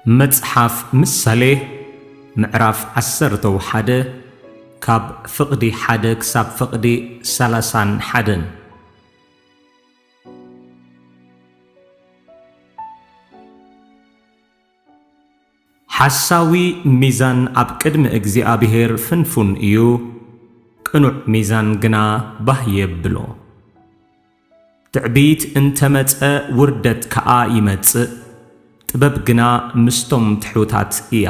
መጽሓፍ ምሳሌ ምዕራፍ ዓሰርተው ሓደ ካብ ፍቕዲ ሓደ ክሳብ ፍቕዲ ሰላሳን ሓደን። ሓሳዊ ሚዛን ኣብ ቅድሚ እግዚኣብሔር ፍንፉን እዩ፣ ቅኑዕ ሚዛን ግና ባህ የብሎ። ትዕቢት እንተ መጸ ውርደት ከኣ ይመጽእ፣ ጥበብ ግና ምስቶም ትሑታት እያ።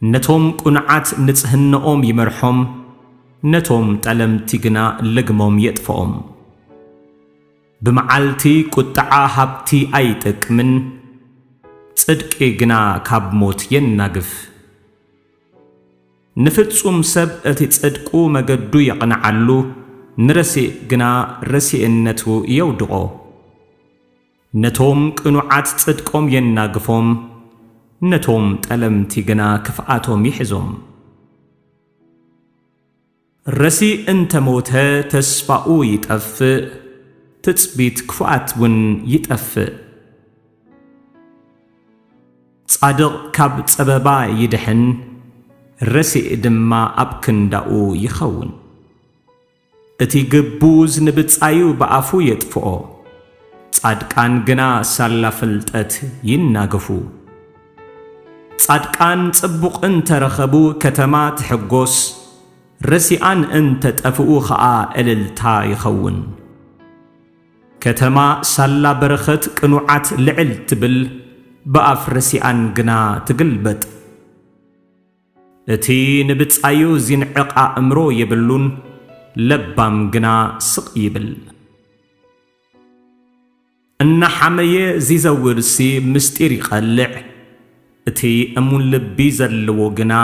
ነቶም ቅኑዓት ንጽህናኦም ይመርሖም፣ ነቶም ጠለምቲ ግና ልግሞም የጥፍኦም። ብመዓልቲ ቁጥዓ ሃብቲ ኣይጠቅምን፣ ጽድቂ ግና ካብ ሞት የናግፍ። ንፍጹም ሰብ እቲ ጽድቁ መገዱ የቕንዓሉ፣ ንረሲእ ግና ረሲእነቱ የውድቖ። ነቶም ቅኑዓት ጽድቆም የናግፎም፣ ነቶም ጠለምቲ ግና ክፍኣቶም ይሕዞም። ረሲእ እንተ ሞተ ተስፋኡ ይጠፍእ፣ ትጽቢት ክፉኣት እውን ይጠፍእ። ጻድቕ ካብ ጸበባ ይድሕን፣ ረሲእ ድማ ኣብ ክንዳኡ ይኸውን። እቲ ግቡዝ ንብጻዩ ብኣፉ የጥፍኦ፣ ጻድቃን ግና ሳላ ፍልጠት ይናገፉ። ጻድቃን ጽቡቕ እንተ ረኸቡ ከተማ ትሕጎስ፣ ረሲኣን እንተ ጠፍኡ ኸኣ እልልታ ይኸውን። ከተማ ሳላ በረኸት ቅኑዓት ልዕል ትብል፣ ብኣፍ ረሲኣን ግና ትግልበጥ። እቲ ንብጻዩ ዚንዕቕ ኣእምሮ የብሉን፣ ለባም ግና ስቕ ይብል። እናሓመየ ዚዘውርሲ ምስጢር ይቐልዕ፣ እቲ እሙን ልቢ ዘለዎ ግና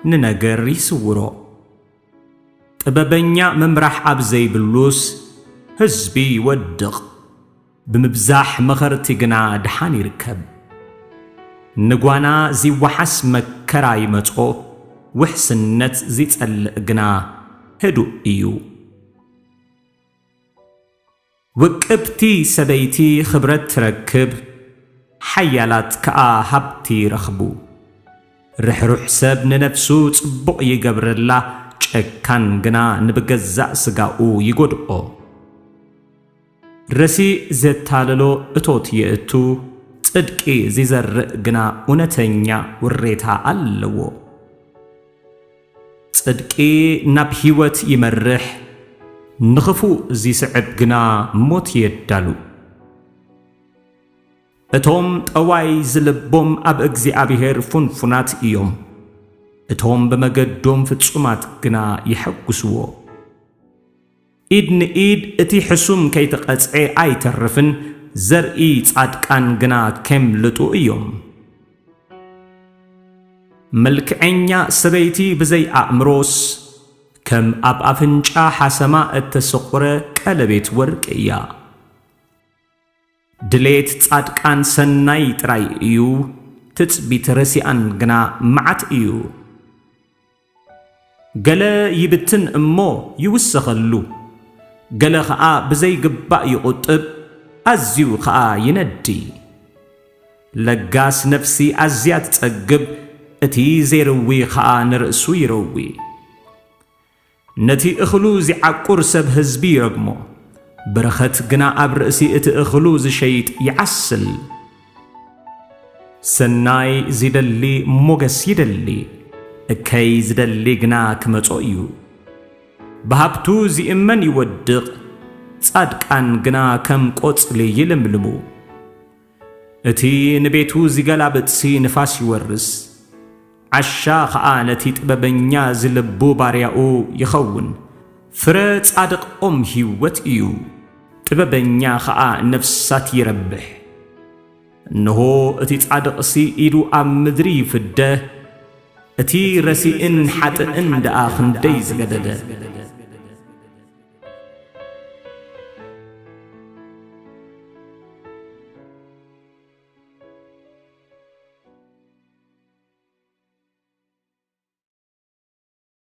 ንነገር ይስውሮ። ጥበበኛ ምምራሕ ኣብ ዘይብሉስ ህዝቢ ይወድቕ፣ ብምብዛሕ መኸርቲ ግና ድሓን ይርከብ። ንጓና ዚወሓስ መከራ ይመጾ፣ ውሕስነት ዚጸልእ ግና ህዱእ እዩ። ውቅብቲ ሰበይቲ ኽብረት ትረክብ፣ ሓያላት ከኣ ሃብቲ ይረኽቡ። ርሕሩሕ ሰብ ንነፍሱ ጽቡቕ ይገብረላ፣ ጨካን ግና ንብገዛእ ስጋኡ ይጎድኦ። ረሲእ ዘታለሎ እቶት የእቱ፣ ጽድቂ ዚዘርእ ግና እውነተኛ ውሬታ ኣለዎ። ጽድቂ ናብ ህይወት ይመርሕ፣ ንኽፉእ ዚስዕብ ግና ሞት የዳሉ። እቶም ጠዋይ ዝልቦም ኣብ እግዚኣብሔር ፍንፉናት እዮም፣ እቶም ብመገዶም ፍጹማት ግና የሐጉስዎ። ኢድ ንኢድ እቲ ሕሱም ከይተቐጽዐ ኣይተርፍን፣ ዘርኢ ጻድቃን ግና ኬምልጡ እዮም። መልክዐኛ ሰበይቲ ብዘይ ኣእምሮስ፣ ከም ኣብ ኣፍንጫ ሓሰማ እተሰቑረ ቀለቤት ወርቂ እያ። ድሌት ጻድቃን ሰናይ ጥራይ እዩ፣ ትጽቢት ረሲኣን ግና መዓት እዩ። ገለ ይብትን እሞ ይውሰኸሉ፣ ገለ ኸኣ ብዘይግባእ ይቑጥብ፣ ኣዝዩ ኸኣ ይነዲ። ለጋስ ነፍሲ ኣዝያ ትጸግብ፣ እቲ ዘይርዊ ኸኣ ንርእሱ ይረዊ። ነቲ እኽሉ ዚዓቁር ሰብ ህዝቢ ይረግሞ፣ በረኸት ግና ኣብ ርእሲ እቲ እኽሉ ዝሸይጥ ይዓስል። ሰናይ ዚደሊ ሞገስ ይደሊ፣ እከይ ዝደሊ ግና ክመጾ እዩ። ብሃብቱ ዚእመን ይወድቕ፣ ጻድቃን ግና ከም ቆጽሊ ይልምልሙ። እቲ ንቤቱ ዚገላብጥሲ ንፋስ ይወርስ፣ ዓሻ ኸኣ ነቲ ጥበበኛ ዝልቡ ባርያኡ ይኸውን። ፍረ ጻድቕ ኦም ህይወት እዩ፣ ጥበበኛ ኸኣ ነፍሳት ይረብሕ። እንሆ እቲ ጻድቕሲ ኢዱ ኣብ ምድሪ ይፍደ፣ እቲ ረሲእን ሓጥእን ደኣ ክንደይ ዝገደደ።